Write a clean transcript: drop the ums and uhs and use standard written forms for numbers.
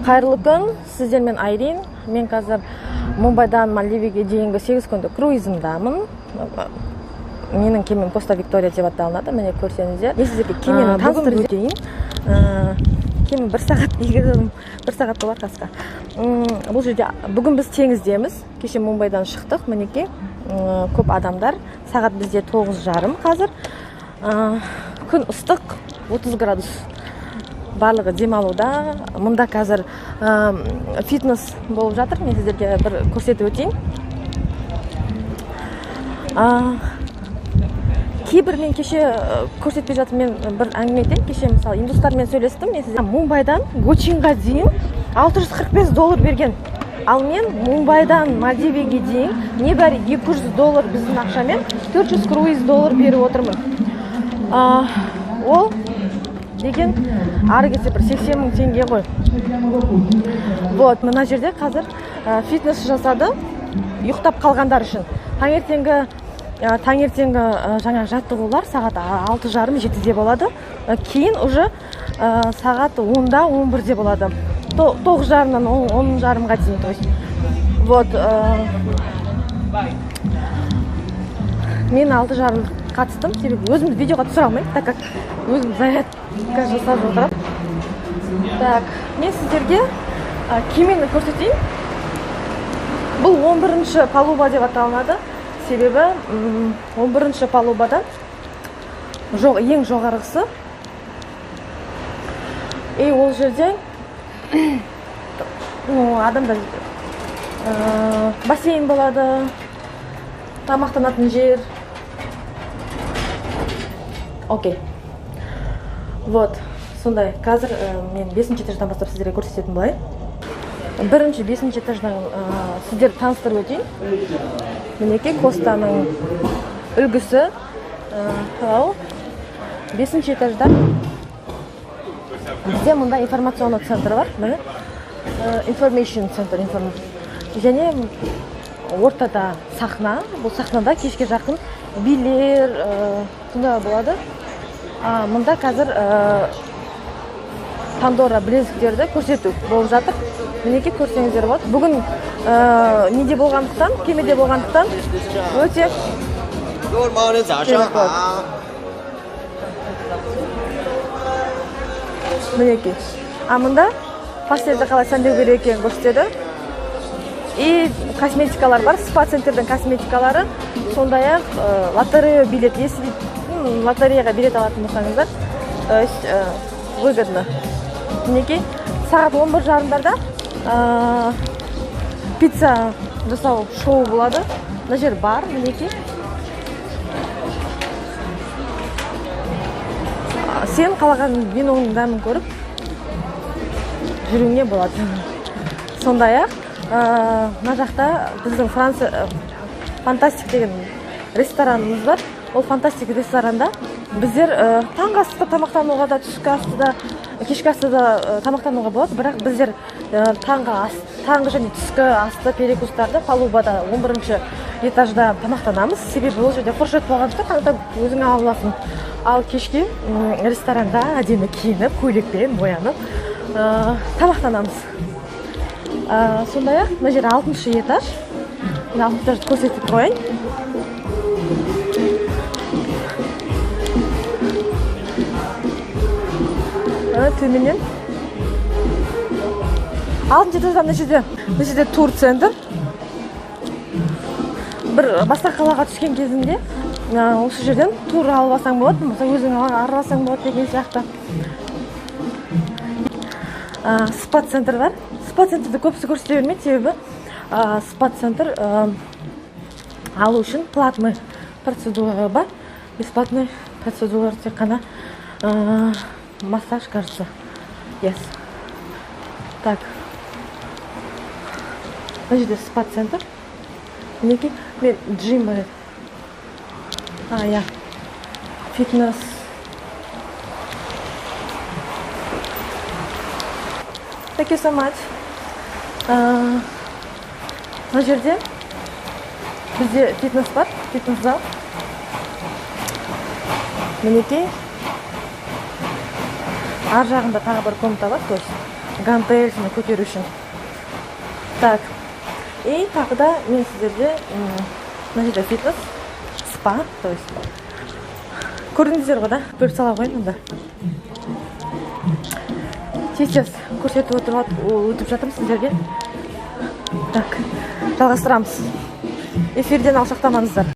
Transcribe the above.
Қайырлы күн, сіздермен Айрин. Мен қазір Мумбайдан Мальдивиге дейінгі 8 күндік круизімдамын. Менің кемем Коста Виктория деп аталынады. Міне көрсеңіздер. Мен сіздерге кемені таныстырып өтейін. Кеме 1 сағат, 1 сағат болар қасқа. Бұл жерде бүгін біз теңіздеміз. Кеше Мумбайдан шықтық. Мінекей, көп адамдар. Сағат бізде 9:30 қазір. Күн ыстық, 30 градус. Барлығы демалуда. Мұнда қазір фитнес болып жатыр. Мен сіздерге бір көрсетіп өтейін. Кейбір мен кеше көрсетпей жатып, мен бір әңгіме айтайын. Кеше мысалы индустармен сөйлестім. Мен сіздерге Мумбайдан Гочинға дейін 645 доллар берген. Ал мен Мумбайдан Мальдивиге дейін небәрі 200 доллар біздің ақшамен 400 круиз доллар беріп отырмын. Ол деген ары кетсе бір 80 мың теңге ғой. Вот, мына жерде қазір фитнес жасады ұйықтап қалғандар үшін. Таңертеңгі жаңа жаттығулар сағат 6:30, 7-де болады. Кейін уже сағат 10-да, 11-де болады. 9:30-нан 10:30-ға дейін, то есть. Вот, мен 6:30 қатыстым, себебі өзімді видеоға түсіре алмаймын, так как өзім зарядка жасап отырамын. Так, мен сіздерге кемені көрсетейін. Бұл 11-ші палуба деп аталынады. Себебі 11-ші палубада ең жоғарғысы. И ол жерде адамдар бассейн болады, тамақтанатын жер. Окей. Вот, сондай. Қазір мен 5-ші этаждан бастап сіздерге көрсететін болайын. Бірінші 5-ші этаждан сіздерді таныстырып өтейін. Мінекей Костаның үлгісі. Hello. 5-ші этажда бізде мұнда информационный центр бар. Міне. Information центр, және ортада сахна. Бұл сахнада кешке жақын билер, сондай болады. Мұнда қазір Пандора білезіктерді көрсету болып жатыр. Мінекей көрсеңіздер болады. Бүгін неде болғандықтан, кемеде болғандықтан өте керемет болады. Мінекей. Мұнда постельді қалай сәндеу керек екенін көрсетеді. И косметикалар бар, спа-центрдің косметикалары. Сондай-ақ лотерея билет, если лотереяға билет алатын болсаңыздар, то есть выгодно. Мінекей, сағат 11:30-дарда пицца жасау шоу болады. Мына жер бар, мінекей. Сен қалаған виноның дәмін көріп жүруіңе болады. Сондай-ақ, мына жақта біздің Франция Фантастик деген ресторанымыз бар. Ол Фантастик ресторанда біздер таңғы асты тамақтануға да, түскі асты да, кешкі асты да тамақтануға болады. Бірақ біздер таңғы және түскі асты перекустарды палубада 11-ші этажда тамақтанамыз. Себебі ол жерде фуршет болғандықтан таңда өзің ала аласың. Ал кешке ресторанда әдемі киініп, көйлекпен боянып, тамақтанамыз. Сондай-ақ мына жер 6-шы этаж. Мен 6-шы этажды көрсетіп қояйын. Төменнен. 6-шы этажда мына жерде тур центр. Бір басқа қалаға түскен кезінде, осы жерден тур алып алсаң болады, болмаса өзің араласаң болады деген сияқты. Спа центр бар. Спа центрді көбісі көрсете бермейді, себебі спа центр алу үшін платный процедура бар. Бесплатный процедура тек қана массаж, кажется. Yes. Так. Мына жерде спа центр. Мінекей, мен джим бар еді. Я. Фитнес. Thank you so much. Мына жерде бізде фитнес бар, фитнес зал. Мінекей. Ар жағында тағы бір комната бар, то есть Гантель соны көтеру үшін. Так, и тағы да мен сіздерге мына жерде фитнес, спа, то есть көрдіңіздер ғой да. Бөліп сала қояйын онда, тез тез көрсетіп отырып өтіп жатырмын сіздерге. Так, жалғастырамыз, эфирден алшақтамаңыздар.